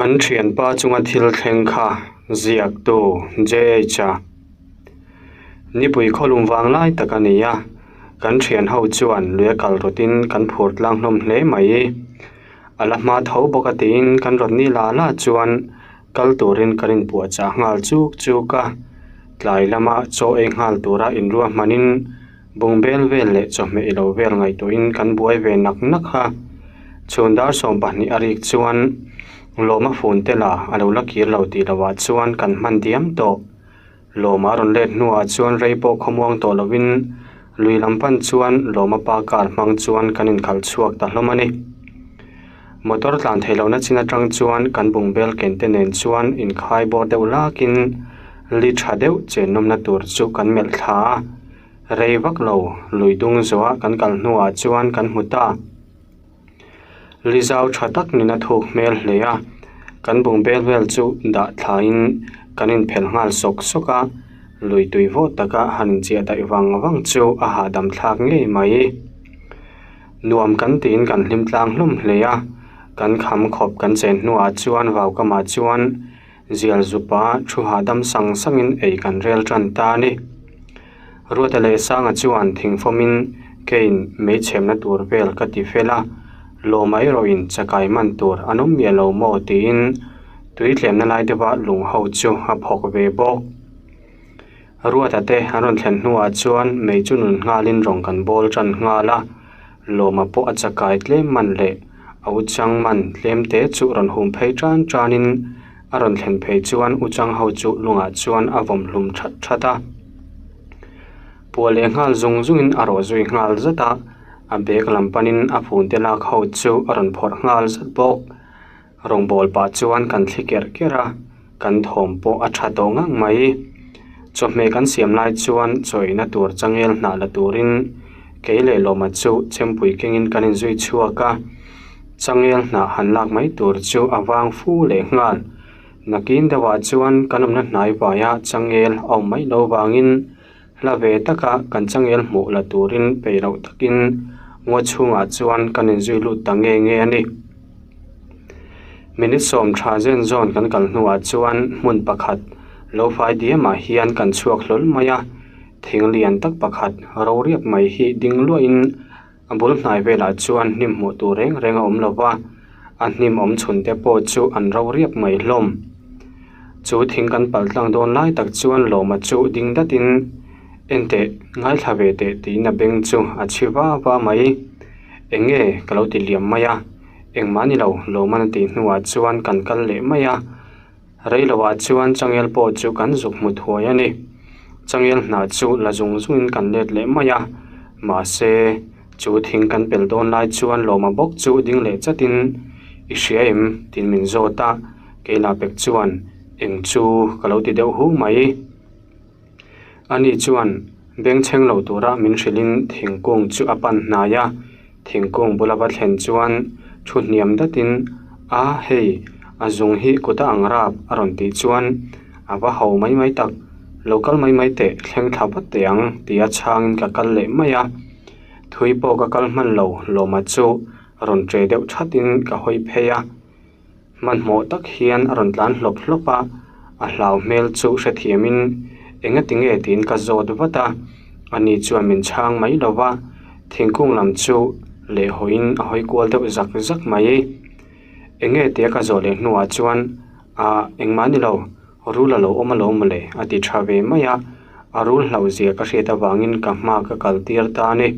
Kan thianpa chunga thil thleng kha ziaktu JH-a nipui khawlum vang lai tak a ni a, kan thian ho chuan lui a kal rawtin kan phur tlang hlawm hle mai. A la hma tho bawk a tiin kan rawn ni la la chuan kal turin kan inpuahchah nghal chuk chuk a, tlai lama chaw ei nghal tura inruahmanin Bungbel vel leh chawhmeh ilo vel ngaihtuahin kan buai ve nak nak a, chhun dar 20 a rik chuan Lawma phone te la a lo la kir lo tih lohah chuan kan hman diam tawh. Lawma a rawn let hnuah chuan rei pawh khawmuang tawh lovin lui lam pan chuan Lawma pa car hmang chuan kan inkhalh chhuak ta hlawm a ni. Motor tlan theih lohna chin atang chuan kan bungbel ken te nen chuan inkhai bawr deuh lakin li tha deuh chenawmna tur chu kan melh thla a. Rei vak lo lui dung zawha kan kal hnuah chuan kan hmu ta. Li zau tha tak nin a thuk hmel hle a, kan bungbel vel chu dah thlain kan inphelh nghal sawk sawk a, lui tui vawt taka han inchiah daih vang vang chu a hahdam thlak ngei mai. Nuam kan tiin kan hlim tlang hlawm hle a, kan kham khawp kan chen hnuah chuan vaukamah chuan Zial zupa thu hahdam sang sangin ei kan rel tan ta a ni. Ruata leh Sanga chuan thingfawmin keiin mei chhemna tur vel ka ti fel a, lawma erawhin chakai man tur an awm miah lo maw tiin tui tlemna lai deuha lung ho chu a phawk ve bawk. Ruata te an rawn thlen hnuah chuan mei chu nun nghalin rawng kan bawl tan nghal a, Lawma pawh a chakai tlem man leh a u chang man tlem te chu rawn hum phei tan tanin a rawn thlen phei chuan u chang ho chu lungah chuan a vawm hlum that that a. Puah leh nghal zung zungin a rawh zui nghal zat a, a bag lam panin a phun te lak ho chu a rawn phawrh nghal zat bawk. Rawngbâwl pah chuan kan thli kerh kerh a, kan thawm pawh a ṭha tawh ngang mai. Chawhmeh kan siam lai chuan chawihna tur changel hnah la turin kei leh Lawma chu chempui kengin kan inzui chhuak a, changel hnah han lak mai tur chu a vang fu leh nghal. Nakin deuhah chuan kan awmna hnai vaia changel a awm mai lo vangin Hla ve taka kan changel hmuh la turin peih loh takin ngaw chhungah chuan kan inzui lut ta nge nge a ni. Minute sawm tha zen zawn kan kal hnuah chuan hmun pakhat lo fai diamah hian kan chhuak hlawl mai a, thing lian tak pakhat ro riap mai hi ding luahin A bul hnai velah chuan hnim hmuh tur reng reng a awm lo va, a hnim awm chhun te pawh chu an ro riap mai hlawm. Chu thing kan pal tlang dawn lai tak chuan Lawma chu ding datin, Enteh, ngaithla ve teh tiin a beng chu a chhi va va mai. Eng nge ka lo ti liam mai a, engmah ni lo Lawma'n a tih hnuah chuan kan kal leh mai a. Rei lohah chuan changel pawh chu kan zuk hmu thuai a ni. Changel hnah chu la zung zungin kan let leh mai a, mahse chu thing kan pel dawn lai chuan lawma bawk chu ding leh chatin i hria em tiin min zawt a, keila pek chuan eng chu ka lo ti deuh hu mai. Ani chuan bengchheng lo tura min hrilhin thingkung chu a pan hnai a. Thingkung bula va thlen chuan thu hniam datin, A hei, a zung hi kuta ang rap a rawn tih chuan a va ho mai mai tak, lo kal mai mai teh thleng thla vat teh ang tia chhangin ka kal leh mai a. Thui pawh ka kal hman lo, Lawma chu rawn ṭe deuh thatin ka hawi phei a. Hmanhmawh tak hian a rawn tlan hlawp hlawp a, a hlau hmel chu hrethiamin eng a ti nge tiin ka zawt vat a, ani chuan min chhang mai lo va, thingkung lam chu lehhawiin a hawi kual deuh zak zak mai. Eng nge tia ka zawh leh hnuah chuan ah engmah ni lo, rul a lo awm alawm mawle a ti tha ve mai a, a rul hlauh zia ka hriat avangin ka hma ka kal tir ta a ni.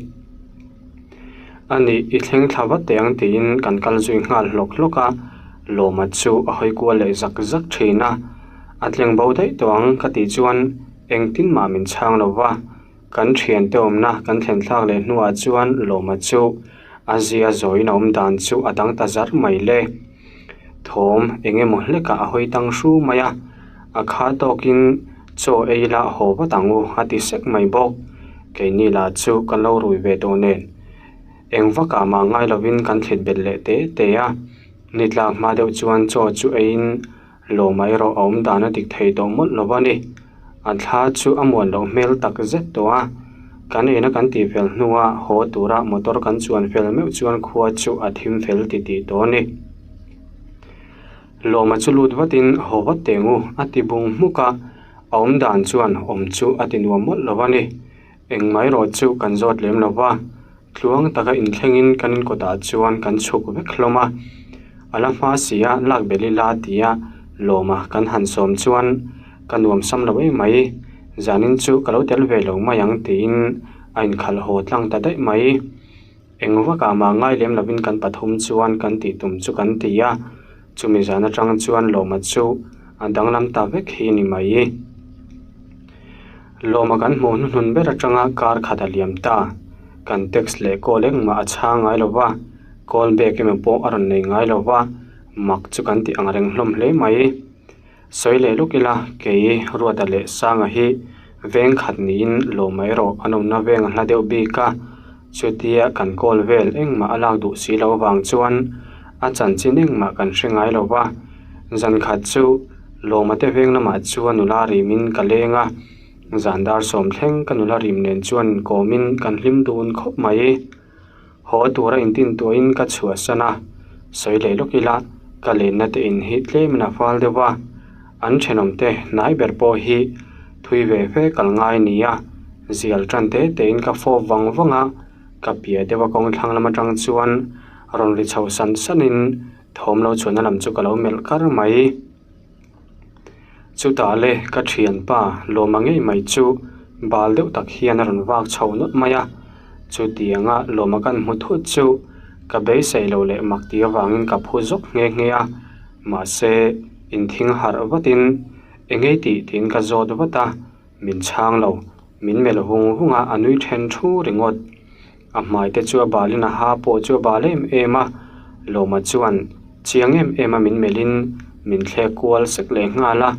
A nih i thleng thla vat teh ang tiin kan kal zui nghal hlawk hlawk a, Lawma chu a hawi kual leh zak zak thin a, a tleng bo daih tawh ang ka tih chuan engtin mah min chhang lo va, kan thiante awmna kan thlen thlak leh hnuah chuan Lawma chu a zia zawiin a awm dan chu a dang ta zar mai le. Thawm eng emaw hlekah a hawi tang hru mai a, a kha tawkin chaw ei la haw vat ang u a ti sek mai bawk. Keini lah chu kan lo rui ve tawh nen eng vakah mah ngai lovin kan thlit bet leh te te a, ni tlak hma deuh chuan chaw chu eiin Lawma erawh a awm dan a dik thei tawh mawlh lo a ni. A thla chu a muan loh hmel tak zet tawh a, kan eina kan tih fel hnua haw tura motor kan chuan fel meuh chuan khua chu a thim fel titih tawh a ni. Lawma chu lut vatin haw vat teh ngu a ti bung hmuk a, a awm dan chuan awm chu a ti nuam mawlh lo a ni. Engmah erawh chu kan zawt lem lo va, tluang taka inthlengin kan inkawtah chuan kan chhuk vek hlawm a. A la hma si a, lak belh ila tia Lawma kan han sawm chuan ka nuam sam lo em mai, zanin chu ka lo tel ve lo mai ang tiin a inkhalh haw tlang ta daih mai. Eng vakah mah ngai lem lovin kan pathum chuan kan tih tum chu kan ti a, chumi zan atang chuan Lawma chu a danglam ta vek hi ni mai. Lawma kan hmuh hnuhnun ber atanga kar khat a liam ta, kan text leh call engmah a chhang ngai lo va, call back emaw pawh a rawn nei ngai lo va, mak chu kan tih ang reng hlawm hle mai. Sawi leh lawk ila, kei Ruata leh Sanga hi veng khat niin lawm mai rawh, an awmna veng a hla deuh bik a, chutia kan call vel engmah a lak duh si loh avang chuan a chanchin engmah kan hre ngai lo va. Zan khat chu Lawma te veng lamah chuan nula rimin ka leng a, zan dar sawm thleng ka nula rim nen chuan inkawmin kan hlim dun khawp mai. Haw tura intintuahin ka chhuahsan a, sawi leh lawk ila ka lenna te in hi tlemin a fal deuh a, an thenawmte hnai ber pawh hi thui ve ve kal ngai nia, zial tan te tein ka fawp vang vang a, ka piah deuh a kawng thlang lam atang chuan rawn ri chho san sanin thawm lo chhuahna lam chu ka lo melh kar mai. Chutah le ka thianpa lawma ngei mai chu bal deuh tak hian a rawn vak chho nawlh mai a, chutianga lawma kan hmu thut chu ka beisei lo leh mak tih avangin ka phu zawk nghe nghe a, mahse inthing harh vatin engei tih tiin ka zawt vat a, min chhang lo, min melh vung vung a, a nui then thu ringawt. A hmai te chu a balin a ha pawh chu a bal em em a, Lawma chuan chiang em em a min melhin min thlek kual sek leh nghal a,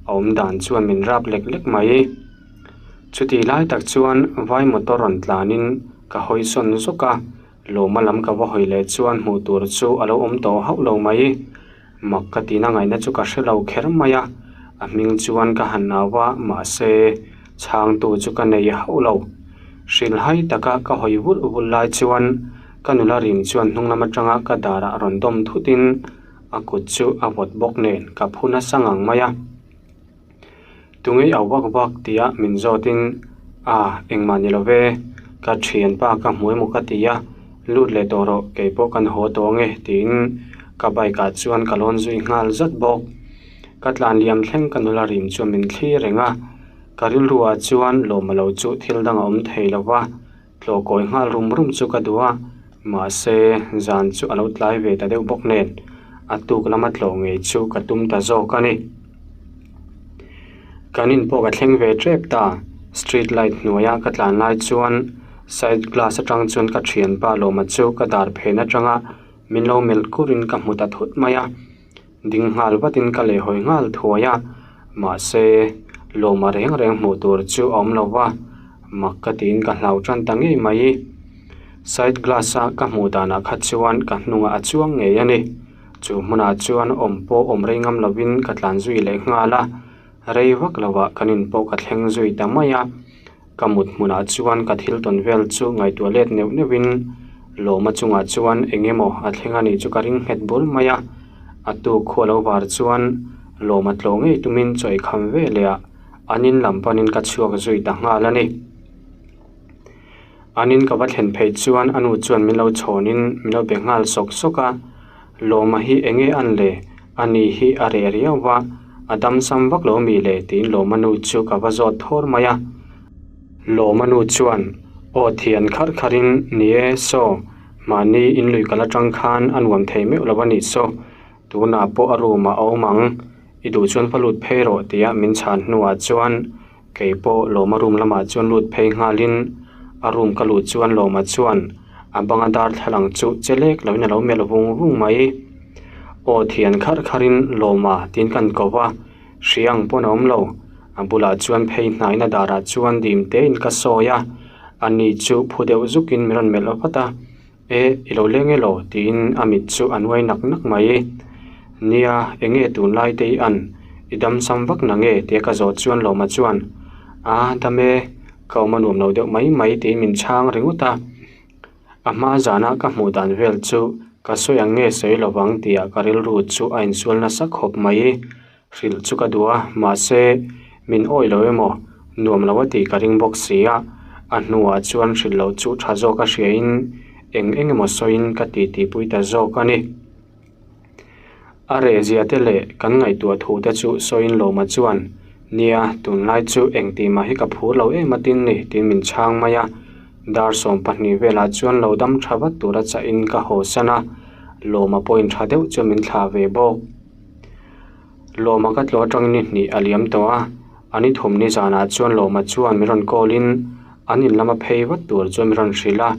a awm dan chuan min rap lek lek mai. Chutih lai tak chuan vai motor rawn tlanin ka hawi sawn zawk a, Lawma lam ka va hawi leh chuan hmuh tur chu a lo awm tawh hauh lo mai. Mak ka tihna ngaihna chu ka hre lo kher mai a, a hming chuan ka han au a, mahse chhangtu chu ka nei hauh lo. Hrilhai taka ka hawi vulh vulh lai chuan ka nula rim chuan hnung lam atanga ka darah rawn dawm thutin a kut chu a vawt bawk nen ka phu nasa ngang mai a. Tungei au vak vak tia min zawtin A, engmah ni lo ve, ka thianpa ka hmu emaw ka ti a, lut leh tawh rawh, kei pawh kan haw tawh ange tiin ka bike ah chuan ka lawn zui nghal zat bawk. Ka tlan liam thleng ka nula rim chuan min thlir reng a, ka rilru ah chuan lawm lo chu thil dang a awm thei lo va. Tlawh kawi nghal rum rum chu ka duh a, mahse zan chu a lo tlai ve ta deuh bawk nen a tuk lama tlawh ngei chu ka tum ta zawk a ni. Kan in pawh ka thleng ve tep ta, street light hnuaia ka tlan lai chuan side glass atang chuan ka thianpa lawma chu ka dar phen atanga min lo melh kurin ka hmu ta thut mai a. Ding nghal vatin ka lehhawi nghal thuai a, mahse lawma reng reng hmuh tur chu a awm lo va, mak ka tiin ka hlau tan ta ngei mai. Side glass a ka hmuh danah kha chuan ka hnungah a chuang ngei a ni. Chu hmunah chuan awm pawh awm rei ngam lovin ka tlan zui leh nghal a, rei vak lovah kan in pawh ka thleng zui ta mai a. Ka mut hmunah chuan ka thil tawn vel chu ngaihtuah let neuh neuhin Lawma chungah chuan eng emaw a thleng a nih chu ka ring nghet bur mai a. A tuk khua lo var chuan Lawma tlawh ngei tumin chaw ei kham ve leh ah an in lam panin ka chhuak zui ta nghal a ni. An in ka va thlen phei chuan a nu chuan min lo chhawnin min lo be nghal sawk sawk a. Lawma hi eng nge an le? A ni hi a reh riau va, a dam sam vak lo mi le? tiin Lawma nu chu ka va zawt thawr mai a. Lawma nu chuan aw thian kharh kharhin, Ni e, saw, mahni inlui kal atang khan a nuam thei meuh lo a nih saw, tunah pawh a room ah a awm ang, i duh chuan va lut phei rawh tia min chhan hnuah chuan Kei pawh Lawma room lamah chuan lut phei nghalin a room ka luh chuan Lawma chuan a banga darthlalang chu che lek loin a lo melh vung vung mai. Aw thian kharh kharhin Lawma tiin kan ko va, hria ang pawn a awm lo. A bulah chuan phei hnaina darah chuan dim tein ka sawi a, ani chu phu deuh zukin min rawn melh vat a. E, i lo leng elaw? tiin a mit chu a nuai nak nak mai. Nia, eng nge tunlai te i an? I dam sam vak na nge? tia ka zawh chuan Lawma chuan, A, dam e, ka awm a nuam lo deuh mai mai tiin min chhang ringawt a. A hma zana ka hmuh dan vel chu Ka sawi ang nge sawi lovang tihah ka rilru chu a insual nasa khawp mai. Hrilh chu ka duh a, mahse, min awih lo emaw, nuam lo a tih ka ring bawk si a. A hnuah chuan hrilh loh chu tha zawk a hriain eng eng emaw sawiin ka titipui ta zawk a ni. A rehzia te leh kan ngaihtuah thu te chu sawiin Lawma chuan, Nia, tunlai chu engtih mah hi ka phur lo em atin ni, tiin min chhang mai a. Dar 12 velah chuan lo dam tha vat tura chahin ka haw san a, Lawma pawhin tha deuh chu min thlah ve bawk. Lawma ka tlawh atangin ni hnih a liam tawh a, a ni thum ni zanah chuan Lawma chuan min rawn call in an in lama phei vat tur chuan min rawn hrilh a.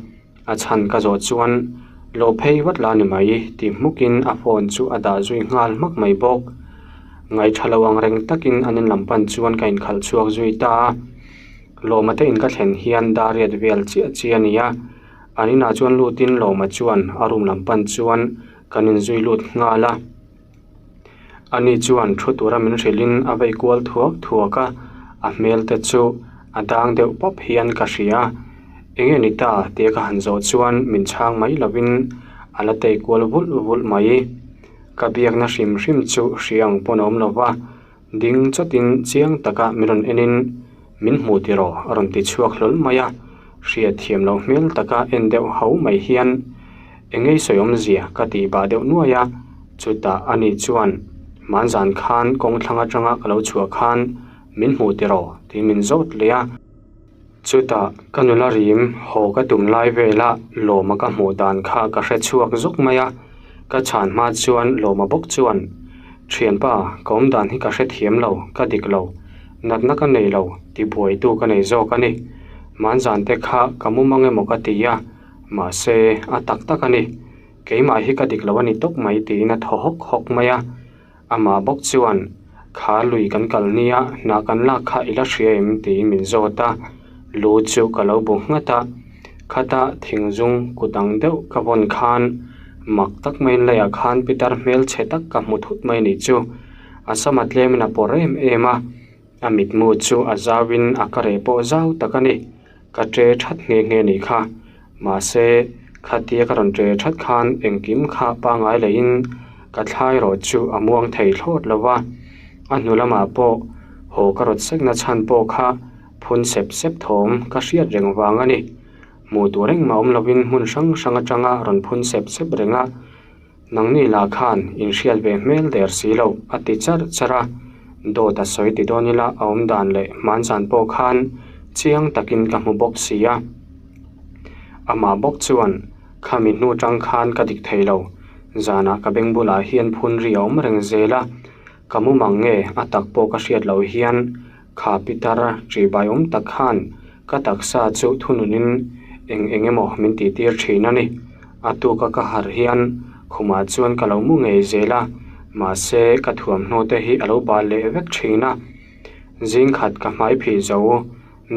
A chhan ka zawh chuan lo phei vat la ni mai ti hmukin a phone chu a dah zui nghal hmak mai bawk. Ngaihṭha lo ang reng takin an in lam pan chuan ka inkhalh chhuak zui ta a. Lawma te in ka thlen hian dar riat vel chiah chiah a ni a. An inah chuan lutin Lawma chuan a room lam pan chuan kan inzui lut nghal a. Ani chuan thu tura min hrilhin a vei kual thuak thuak a, a hmel te chu a dang deuh pawp hian ka hria. Enge ni ta tia ka han zawh chuan min chhang mai lovin a la tei kual vulh vulh mai. Ka biakna hrim hrim chu hria ang pawn a awm lova, ding chawtin chiang taka min rawn enin min hmu tiraw a rawn ti chhuak hlawl mai a, hriat thiam loh hmel taka en deuh ho mai hian Engei sawi awmzia ka tih bah deuh nuai a, chutah ani chuan hmanzan khan kawng thlang atanga ka lo chhuah khan min hmuh tiraw tiin min zawt leh a. Chutah ka nula rim haw ka tum lai vela lawma ka hmuh dan kha ka hre chhuak zuk mai a, ka chhan hma chuan lawma bawk chuan Thianpa ka awm dan hi ka hre thiam lo, ka dik lo, natna ka nei lo tibuaitu ka nei zawk a ni. Hmanzan te kha ka mumang emaw ka ti a. Mahse, a tak tak a ni. Keimah hi ka dik lo a ni tawp mai tiin a thaw hawk hawk mai a. Amah bawk chuan, Kha lui kan kal nia, hna kan lak kha i la hria em? tiin min zawt a. Lu chu ka lo bu nghat a. Khata thingzung kut ang deuh ka vawn khan mak tak maiin leiah khan pitar hmelchhe tak ka hmu thut mai nih chu. A sama tlemin a pawr em em a. A mitmu chu a zauin a ka reh pawh zau tak a ni. Ka ṭe ṭhat nghe nghe nih kha. Mahse, khatia ka rawn ṭe ṭhat khan engkim kha pangngai leiin ka thlai rawh chu a muang thei thlawt lo va. A hnu lamah pawh haw ka rawt sekna chhan pawh kha phun sep sep thawm ka hriat reng vang a ni. Hmuh tur engmah awm lovin hmun hrang hrang atanga rawn phun sep sep reng a. Nangni lah khan inhriat ve hmel der si lo a ti charh charh a, dawt a sawi ti dawn ila a awm dan leh hmanzan pawh khan chiang takin ka hmu bawk si a. Amah bawk chuan khami hnu tang khan ka dik thei lo, zanah ka beng bulah hian phun ri a awm reng zel a, ka mumang nge a tak pawh ka hriat loh hian Kha pitar ṭihbai awm tak khan ka taksa chu thununin eng eng emaw min tihtir ṭhin a ni. A tuka ka harh hian khumah chuan ka lo mu ngei zel a, mahse ka thuamhnaw te hi a lo bal leh vek ṭhin a. Zing khat ka hmai phih zo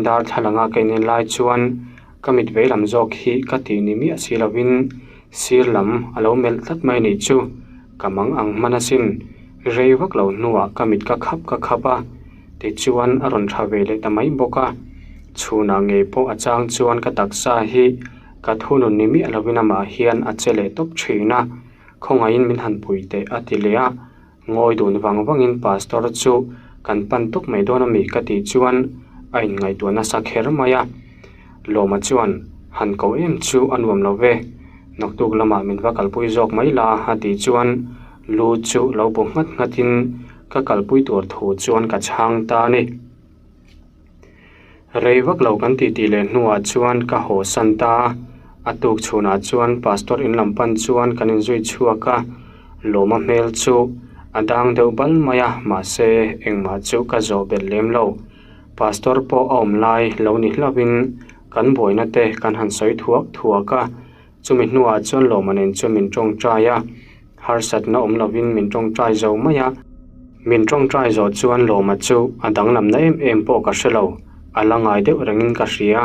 darthlalanga ka inen lai chuan ka mit vei lam zawk hi ka tih ni miah si lovin sir lam a lo melh tlat mai nih chu ka mang ang hman asin. Rei vak lo hnuah ka mit ka khap ka khap a, tichuan a rawn tha ve leh ta mai bawk a. Chhunah ngei pawh a chang chuan ka taksa hi ka thunun ni miah lovin amah hian a che leh tawp thin a, khawngaihin min han pui teh a ti leh a. Ngawi dun vang vangin pastor chu kan pan tawp mai dawn a mi ka tih chuan a inngaihtuah nasa kher mai a. Lawma chuan han ko em chu a nuam lo ve, naktuk lamah min va kalpui zawk mai la a tih chuan lu chu lo bu nghat nghatin ka kalpui tur thu chuan ka chhang ta a ni. Rei vak lo kan titi leh hnuah chuan ka haw san ta a, a tuk chhunah chuan pastor in lam pan chuan kan inzui chhuak a, lawma hmel chu a dang deuh bal mai a, mahse engmah chu ka zawh belh lem lo. Pastor pawh a awm lai lo ni hlauhin kan buaina te kan han sawi thuak thuak a, chumi hnuah chuan lawma nen chuan min tawngtai a. Harsatna awm lovin min tawngtai zo mai a, min tawngtai zawh chuan Lawma chu a danglamna em em pawh ka hre lo, a la ngai deuh rengin ka hria,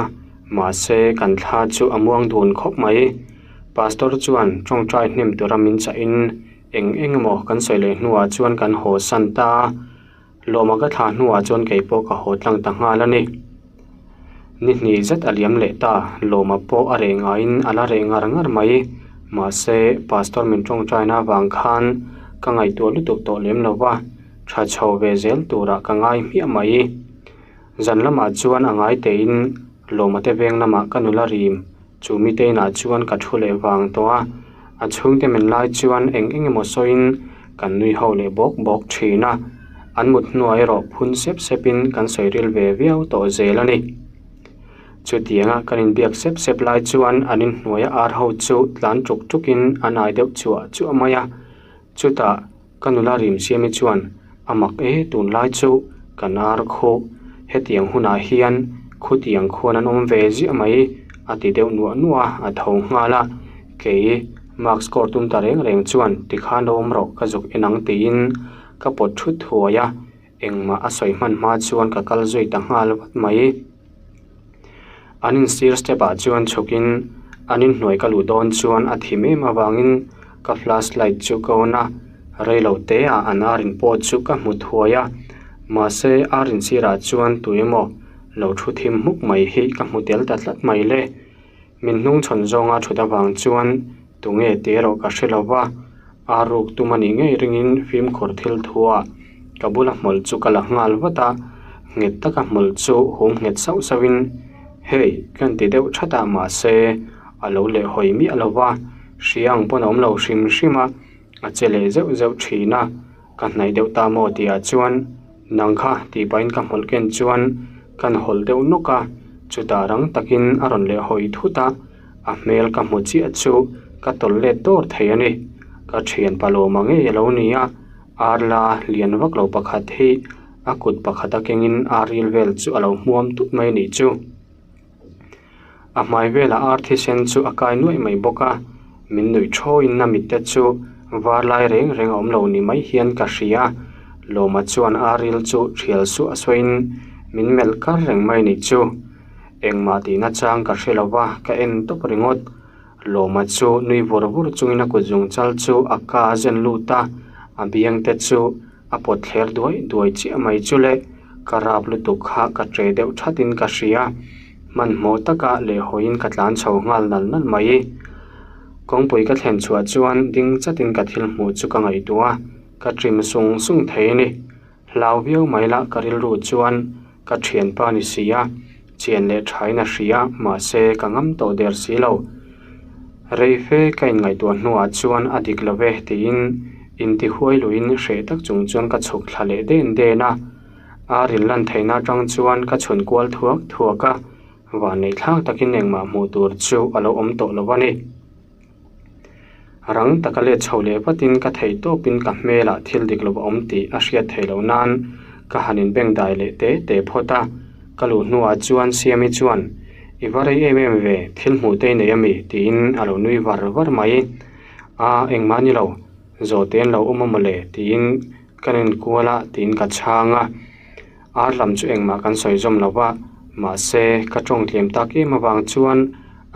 mahse kan thla chu a muang dun khawp mai. Pastor chuan tawngtai hnem tura min chahin eng eng emaw kan sawi leh hnuah chuan kan haw san ta a. Lawma ka thlah hnuah chuan kei pawh ka haw tlang ta nghal a ni. Ni hnih zet a liam leh ta, Lawma pawh a reh ngaiin a la reh ngar ngar mai. Mahse, Pastor min tawngtaina avang khan ka ngaihtuah lutuk tawh lem lo va, tha chho ve zel turah ka ngai hmiah mai. Zan lamah chuan a ngai tein Lawma te veng lamah ka nula rim chu mite inah chuan ka thu leh vang tawh a, a chhungte men lai chuan eng eng emaw sawiin kan nui ho leh bawk bawk thin a, an mut hnuah erawh phun sep sepin kan sawi ril ve viau tawh zel a ni. Chutianga kan inbiak sep sep lai chuan an inhnuaia ar ho chu tlan tuk tukin an ai deuh chuah chuah mai a, chutah ka nula Rimsiami chuan a mak e tunlai chu kan ar khuh hetiang hunah hian khutiang khuan an awm ve ziah mai a ti deuh nuah nuah a, a tho nghal a, kei mark score tum ta reng reng chuan tikhan lo awm rawh ka zuk en ang tiin ka pawt thut thuai a. Engmah a sawi hman hma chuan ka kal zui ta nghal vat mai. An insir step ah chuan chhukin an inhnuai ka luh dawn chuan a thim em avangin ka flash light chu ka on a, reilo te ah an ar in pawh chu ka hmu thuai a, mahse ar insir ah chuan tuemaw lo thu thim hmuk mai hi ka hmu tel ta tlat mai le. Min hnung chhawn zawnga thut avang chuan tunge tih erawh ka hre lo va, a ruk tum a nih ngei ringin fimkhur thil thuah ka bula hmawlh chu ka la nghal vat a, nghet taka hmawlh chu hum nghet sauh sauhin hei kan ti deuh that a mahse a lo leh hawi miah lo va, hria ang pawn a awm lo hrim hrim a, a che leh zeuh zeuh thin a. Ka hnaih deuh ta maw tihah chuan nang kha tih pahin ka hmawlh ken chuan kan hawlh deuh nawk a, chutah rang takin a rawn leh hawi thut a, a hmel ka hmu chiah chu ka tawlh let dawr thei a ni. Ka thian palawma ngei a lo ni a, arla lian vak lo pakhat hi a kut pakhat a kengin ar ril vel chu a lo hmuam tut mai nih chu. A hmai velah ar thisen chu a kai nuaih mai bawk a, min nuih thawiin a mitte chu var lai reng reng a awm lo ni mai hian ka hria. Lawma chuan ar ril chu thial suah suahin min melh kar reng mai nih chu. Engmah tihna chang ka hre lo va, ka en tawp ringawt. Lawma chu nui vur vur chungin a kut zung chal chu a ka a zen lut a, a biang te chu A pawt thler duai duai chiah mai chu le, ka rap lutuk kha ka ṭe deuh ṭhatin ka hria. Hmanhmawh taka lehhawiin ka tlan chho nghal nal nal mai. Kawngpui ka thlen chhuah chuan ding chatin ka thil hmuh chu ka ngaihtuah a, ka ṭim sung sung thei a ni. Hlau viau mai lah ka rilru chuan ka ṭhianpa ni si a, chian leh ṭhain a hria, mahse ka ngam tawh der si lo. Rei fe ka inngaihtuah hnuah chuan a dik lo ve tiin intihuai luiin hreh tak chung chuan ka chhuk thla leh den den a. A ril lan theihna atang chuan ka chhun kual thuak thuak a, vanneih thlak takin engmah hmuh tur chu a lo awm tawh lo a ni. Rang taka let chho leh vatin ka thei tawpin ka hmelah thil dik lo a awm tih a hriat theih loh nan ka han inbeng dai leh te te phawt a. Ka luh hnuah chuan Siami chuan, I va rei em em ve, thil hmuh te i nei ami? tiin a lo nui var var mai. A, engmah ni lo, zawhte an lo awm a mawle tiin ka enkual a tiin ka chhang a. Ar lam chu engmah kan sawi zawm lo va, mahse ka tawng tliam tak em avang chuan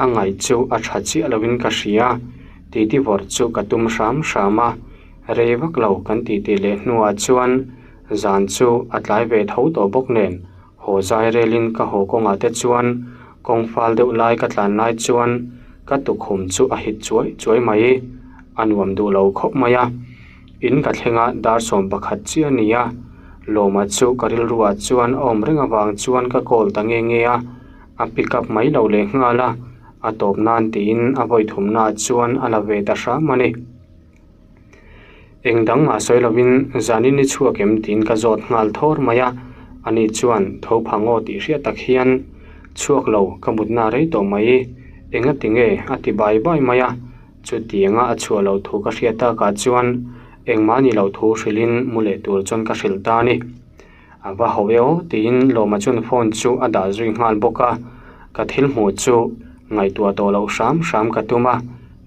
a ngaih chu a tha chiah lovin ka hria. Titi vawrh chu ka tum hram hram a, rei vak lo kan titi leh hnuah chuan zan chu a tlai ve tho tawh bawk nen haw zai relin ka haw kawngah te chuan kawng fal deuh lai ka tlan lai chuan ka tukhum chu a hit chuai chuai mai, a nuam duh lo khawp mai a. In ka thleng a, dar 11 chiah a ni a. Lawma chu ka rilruah chuan a awm reng avang chuan ka call ta nge nge a, a pick up mai lo leh nghal a, a tawp nan tiin a vawi thumnaah chuan a la ve ta hram a ni. Eng dang mah sawi lovin zanin i chhuak em tiin ka zawt nghal thawr mai a, ani chuan tho phang aw tih hriat tak hian chhuak lo ka mutna rei tawh mai, engati nge a ti bai bai mai a. Chutianga a chhuah loh thu ka hriat takah chuan engmah ni loh thu hrilhin mu leh tur chuan ka hrilh ta a ni. A va ho e aw tiin Lawma chuan phone chu a dah zui nghal bawk a, ka thil hmuh chu ngaihtuah tawh loh hram hram ka tum a,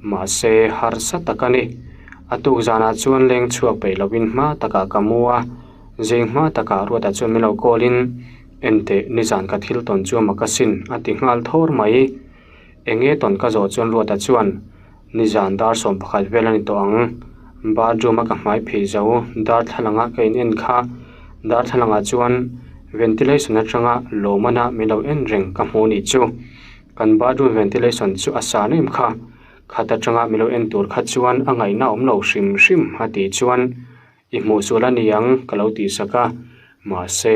mahse harsa tak a ni. A tuk zanah chuan leng chhuak peih lovin hma takah ka mu a, zing hma takah Ruata chuan min lo call in, Enteh, nizan ka thil tawn chu a mak asin a ti nghal thawr mai. Enge tawn ka zawh chuan Ruata chuan, Nizan dar 11 vel a ni tawh ang. Bathroom a ka hmai phei zo, darthlalanga ka in en kha. Darthlalangah chuan ventilation atanga lawmana min lo en reng ka hmu nih chu. Kan bathroom ventilation chu a san em kha. Khat atanga mi lo en tur kha chuan a ngaihna awm lo hrim hrim a tih chuan i hmuh sual a ni ang ka lo tih sak a, mahse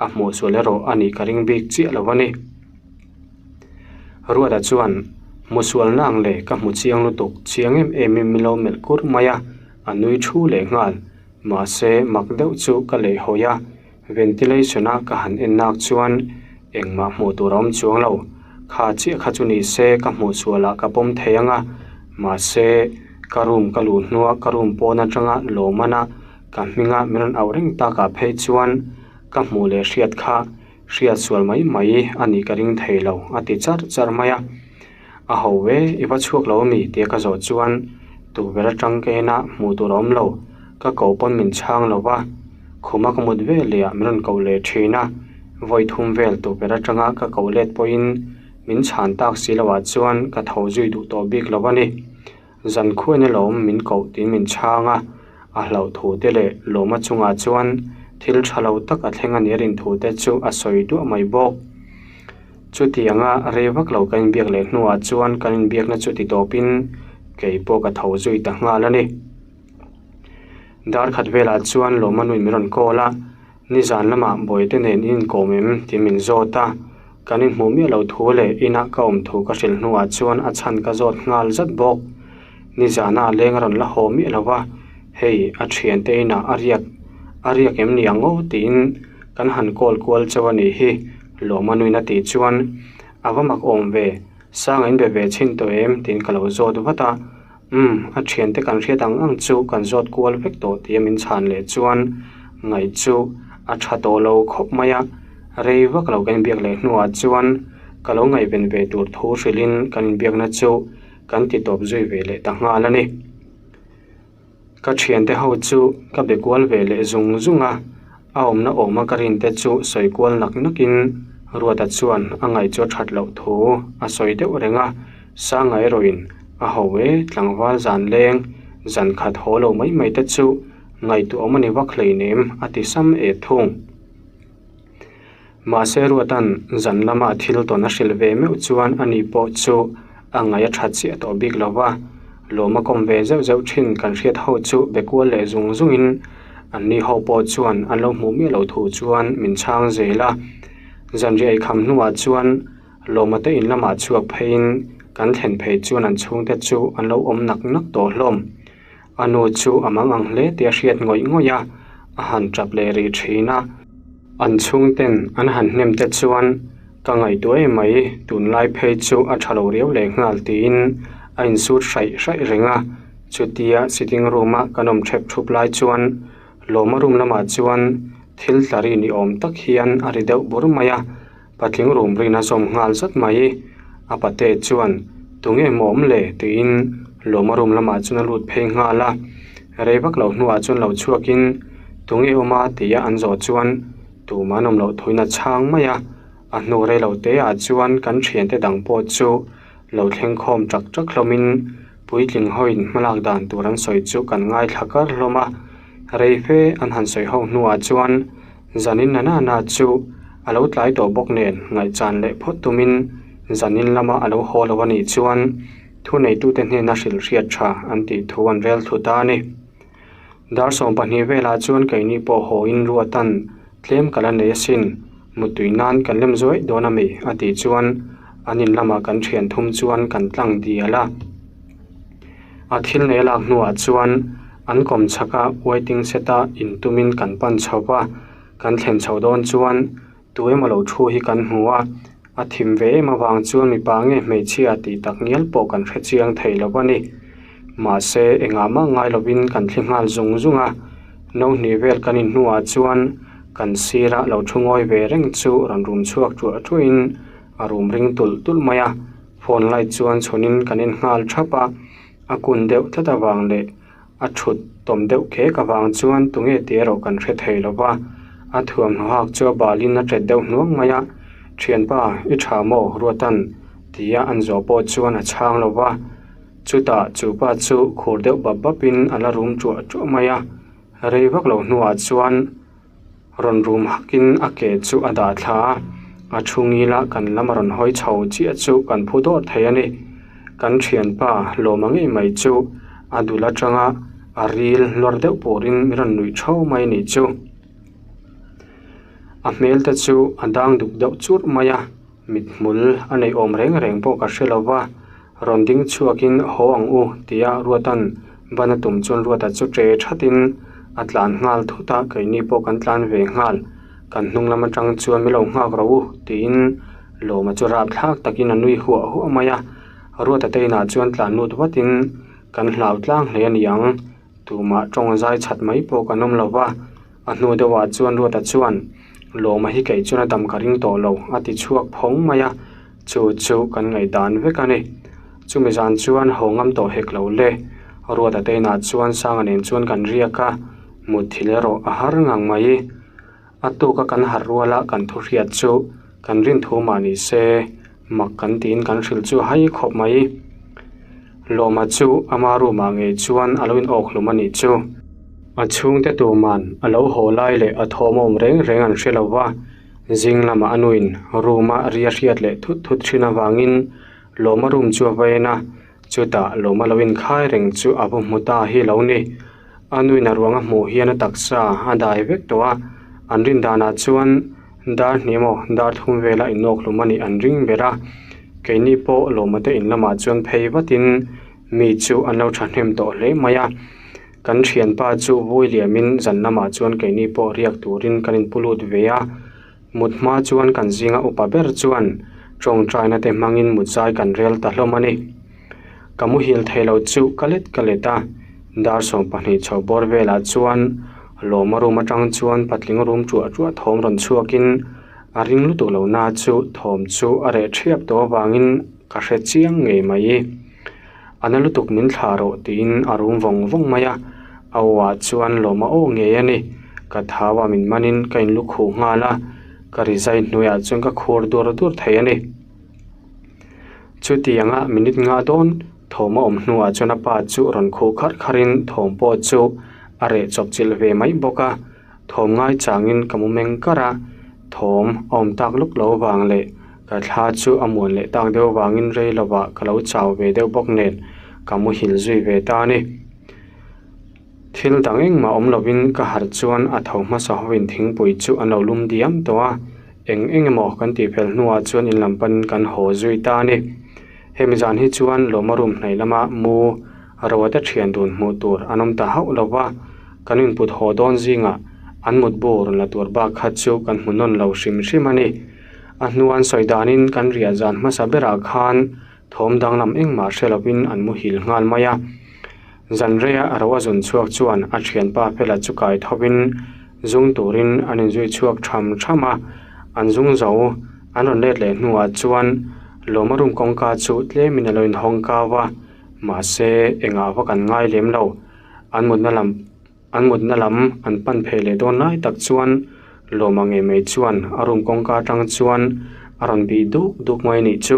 a hmuh sual erawh a nih ka ring bik chiah lo a ni. Ruata chuan hmu sualna ang leh ka hmu chiang lutuk chiang em em in min lo melh kur mai a, a nui thu leh nghal. Mahse mak deuh chu ka leh hawi a. Ventilation a ka han en nak chuan engmah hmuh tur a awm chuang lo. Kha chiah kha chu ni se ka hmuh sualah ka pawm thei ang a, mahse ka room ka luh hnua ka room pawn atanga lawmana ka hminga min rawn auh reng takah phei chuan ka hmuh leh hriat kha hriat sual mai mai a nih ka ring thei lo a ti charh charh mai a. A ho e, i va chhuak lo ami? tia ka zawh chuan tukverh atang ka en a, hmuh tur a awm lo. Ka koh pawn min chhang lo va, khuma ka mut vel leh ah min rawn koh leh thin a, vawi thum vel tukverh atanga ka koh let pawhin min chhan tak si lo ah chuan ka tho zui duh tawh bik lo a ni. Zan khuain alawm min koh tiin min chhang a, a hlauh thu te leh lawma chungah chuan thil tha lo tak a thleng a nih a rin thu te chu a sawi duah mai bawk. Chutianga rei vak lo kan inbiak leh hnuah chuan kan inbiakna chu ti tawpin kei pawh ka tho zui ta nghal a ni. Dar khat velah chuan lawma nuin min rawn call a. Nizan lamah Bawihte nen i inkawm em? tih min zawt a, kan inhmuh miah lo thu leh inah ka awm thu ka hrilh hnuah chuan a chhan ka zawt nghal zat bawk. Nizana a leng a rawn la haw miah lo va, hei a thiante inah a riak a riak em ni ang aw tiin kan han call kual chauh a nih hi Lawma nuin a tih chuan a va mak awm ve, Sanga in be ve chhin tawh em? tiin ka lo zawt vat a. Umm, a thiante kan hriat ang ang chu kan zawt kual vek tawh tia min chhan leh chuan ngaih chu a tha tawh lo khawp mai a, rei vak lo kan inbiak leh hnuah chuan ka lo ngaihven ve tur thu hrilhin kan inbiakna chu kan ti tawp zui ve leh ta nghal a ni. Ka thiante ho chu ka be kual ve leh zung zung a, a awmna awma ka rin te chu sawi kual nak nakin Ruata chuan a ngaih chu a that loh thu a sawi deuh reng a, Sanga erawhin a ho e tlangval zan leng zan khat haw lo mai mai te chu ngaihtuah awm a ni vak hleinem a ti sam e thung. Mahse Ruatan zan lama thil tawn a hrilh ve meuh chuan ani pawh chu a ngaih a that chiah tawh bik lo va, lawm a kawm ve zeuh zeuh thin kan hriat ho chu be kual leh zung zungin anni ho pawh chuan an lo hmuh miah loh thu chuan min chhang zel a. Zanriah eikham hnuah chuan lawma te in lamah chhuak pheiin kan thlen phei chuan an chhungte chu an lo awm nak nak tawh hlawm. A nu chu a mang ang hle tih a hriat ngawih ngawih a, a han tap leh rih thin a. An chhungten an han hnem te chuan ka ngaihtuah em mai, tunlai phei chu a tha lo riau leh nghal tiin a insut hraih hraih reng a. Chutia sitting room a kan awm thep thup lai chuan Lawma room lamah chuan thil tla ri ni awm tak hian a ri deuh bur mai a. Patling rum rin a zawm nghal zat mai. A pate chuan, Tunge maw awm le? tiin Lawma room lamah chuan a lut phei nghal a. Rei vak lo hnuah chuan lo chhuakin, Tunge awm a? tia an zawh chuan tumah an awm loh thuin a chhang mai a. A hnu rei lo teah chuan kan thiante dang pawh chu lo thleng khawm tak tak hlawmin puitling hoin hmalak dan tur an sawi chu kan ngaithla kar hlawm a. Rei fe an han sawi ho hnuah chuan Zanin na na na chu a lo tlai tawh bawk nen ngaihchan leh phawt tumin zanin lama a lo haw lo a nih chuan thuneitute hnena hrilh hriat tha an tih thu an rel thlu ta a ni. Dar 12 velah chuan keini pawh haw in ruatan tlem ka la nei asin, muttui nan kan lem zuaih dawn a mi a tih chuan an in lamah kan thian thum chuan kan tlang dial a. A thil nei a lak hnuah chuan an kawm chhak a waiting set a intumin kan pan chho va, kan thlen chho dawn chuan tu emaw lo thu hi kan hmu a, a thim ve em avang chuan mipa nge hmeichhia tih tak ngial pawh kan hre chiang thei lo a ni. Mahse engah mah ngai lovin kan thli nghal zung zung a, no hnih vel kan in hnuah chuan kan sirah lo thu ngawi ve reng chu rawn rum chhuak ṭuah ṭuahin a rum ring tulh tulh mai a. Phone light chuan chhunin kan en nghal thap a, a kun deuh tlat avang leh a thut tawm deuh khek avang chuan tunge tih erawh kan hre thei lo va, a thuamhnaw hak chu a balin a ṭet deuh hnuang mai a, Thianpa, i tha maw? Ruatan tia an zawh pawh chuan a chhang lo va, chutah chu pa chu khur deuh bap bapin a la rum ṭuah ṭuah mai a, rei vak lo hnuah chuan. Rawn rum hakin a ke chu a dah thla a, a thu ngila kan lam a rawn hawi chho chiah chu kan phu dawr thei a ni. Kan thianpa lawma ngei mai chu a dul atanga a ril lawr deuh purin min rawn nuih thau mai a nih chu. A hmel te chu a dang duk deuh churh mai a, mithmul a neih awm reng reng pawh ka hre lo va, rawn ding chhuakin haw ang u tia Ruata'n ban a tum chuan Ruata chu ṭe ṭhatin a tlan nghal thut a, keini pawh kan tlan ve nghal, kan hnung lam aṭang chuan min lo nghak ro u tiin Lawma chu rapthlak takin a nui huah huah mai a, Ruata te inah chuan tlan lut vatin kan hlau tlang hle a ni ang. Tumah tawng zai chhat mai pawh kan awm lo va, a hnu deuhah chuan Ruata chuan, Lawma hi kei chuan a dam ka ring tawh lo, a ti chhuak phawng mai a, chu chu kan ngaihdan vek a ni. Chumi zan chuan haw ngam tawh hek lo le. Ruata te inah chuan Sanga nen chuan kan riak a, mutthilh erawh a har ngang mai. A tuka kan harh ruala kan thu hriat chu kan rin thu mah ni se, mak kan tiin kan hrilh chu hai khawp mai. Lawma chu ama room ah ngei chuan a lo in awk hlum a nih chu. A chhungte tuman a lo haw lai leh a thawm awm reng reng an hre lo va, zing lamah a nuin room a ri a hriat leh thut thut thin avangin Lawma room chu a va en a, chutah Lawma lo inkhai reng chu a va hmu ta hi lo ni. A nuin a ruang a hmuh hian a taksa a dai vek tawh a, an rin danah chuan dar hnih emaw dar thum vela inawk hlum a nih an ring ber a. Keini pawh lawma te in lamah chuan phei vatin mi chu an lo thahnem tawh hle mai a. Kan thianpa chu vui liamin zan lamah chuan keini pawh riak turin kan inpu lut ve a. Mut hma chuan kan zinga upa ber chuan tawngtaina te hmangin mut zai kan rel ta hlawm a ni. Ka muhil thei lo chu ka let ka let a, dar 20 chho bawr velah chuan lawma room atang chuan patling room ṭuah ṭuah thawm rawn chhuakin a ring lutuk lo na chu thawm chu a reh ṭhiap tawh avangin ka hre chiang ngei mai. A na lutuk min thlah rawh tiin a rum vawng vawng mai a, a aw ah chuan lawma aw ngei a ni. Ka thau a min manin ka inlu khuh nghal a, ka rizai hnuaiah chuan ka khur dur dur thei a ni. Chutianga minute nga dawn thawm a awm hnuah chuan a pa chu rawn khuh kharh kharhin thawm pawh chu a reh chawp chilh ve mai bawk a, thawm ngai changin ka mu meng kar a, thawm a awm tak luk lo vang leh ka thla chu a muan leh tak deuh vangin rei lovah ka lo chau ve deuh bawk nen ka muhil zui ve ta a ni. Thil dang engmah awm lovin ka harh chuan a tho hmasa hovin thingpui chu an lo lum diam tawh a, eng eng emaw kan tih fel hnuah chuan in lam panin kan haw zui ta a ni. Hemi zan hi chuan lawma room hnaih lama mu ro te thian dun hmuh tur an awm ta hauh lo va, kan input haw dawn zingah an mutbu rawn la tur bak kha chu kan hmu nawn lo hrim hrim a ni. A hnuan sawi danin kan riah zan hmasa berah khan thawm danglam engmah hre lovin an muhil nghal mai a. Zanreia a ro a zun chhuak chuan a thianpa Fela chu kai thovin zung turin an inzui chhuak tham tham a, an zung zo an rawn let leh hnuah chuan lawma room kawngka chu tlemin a lo inhawng kau a, mahse engah vak an ngai lem lo. An mutna lam an mutna lam an pan phei leh dawn lai tak chuan lawma ngei mai chuan a room kawngka atang chuan a rawn bih duk duk mai anih chu.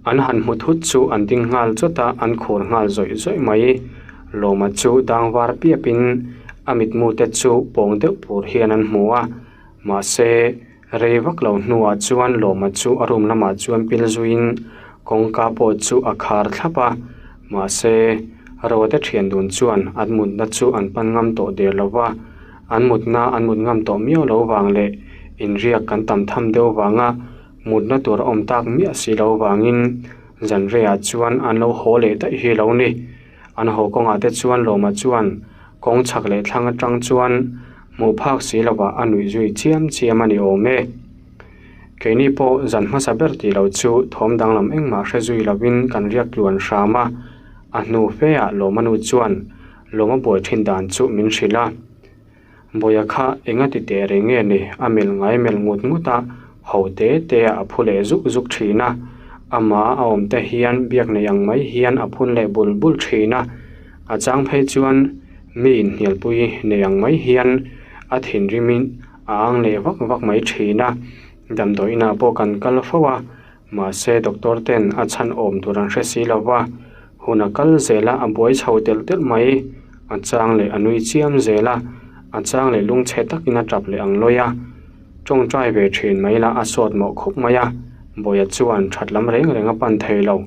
An han hmu thut chu an ding nghal chawt a, an khur nghal zawih zawih mai. Lawma chu dang var piapin a mitmu te chu pawng deuh pur hian an hmu a, mahse rei vak lo hnuah chuan Lawma chu a room lamah chuan pil zuiin kawngka pawh chu a khar thlap a, mahse Rote thian dun chuan an mutna chu an pan ngam tawh der lo va, an mutna an mut ngam tawh miau lo vang leh inriak kan tam tham deuh vanga Mutna tur a awm tak miah si lo vangin zanreiah chuan an lo haw leh daih hi lo ni. An haw kawngah te chuan Lawma chuan kawng chhak leh thlang atang chuan hmuh phak si lovah a nuih zui chiam chiam a ni awm e. Keini pawh zan hmasa ber tih loh chu thawm danglam engmah hre zui lovin kan riak tluan hram a, a hnu feah Lawma nu chuan Lawma buai thin dan chu min hrilh a. Bawiha kha enga ti teh reng nge ni? A melh ngai melh ngut ngut a, ho te te ah a phu leh zuk zuk thin a. Amah a awm te hian biak nei ang mai hian a phun leh bul bul thin a. A chang phei chuan mi inhnialpui nei ang mai hian a thinrimin a ang leh vak vak mai thin a. Damdawi inah pawh kan kal fo a, Mahse doctor ten a chhan awm tur an hre si lo va, hun a kal zel a, a buai chho telh telh mai. A chang leh a nui chiam zel a, a chang leh lungchhe takin a tap leh ang lawi a. Tawngtai ve thin mai lah a sawt mawh khawp mai a, Bawia chuan that lam reng reng a pan thei lo.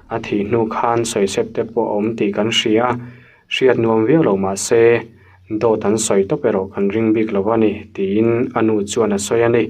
A thih hnu khan sawisep te pawh a awm tih kan hria. Hriat nuam viau lo mah se, dawt an sawi tawp erawh kan ring bik lo a ni, tiin a nu chuan a sawi a ni.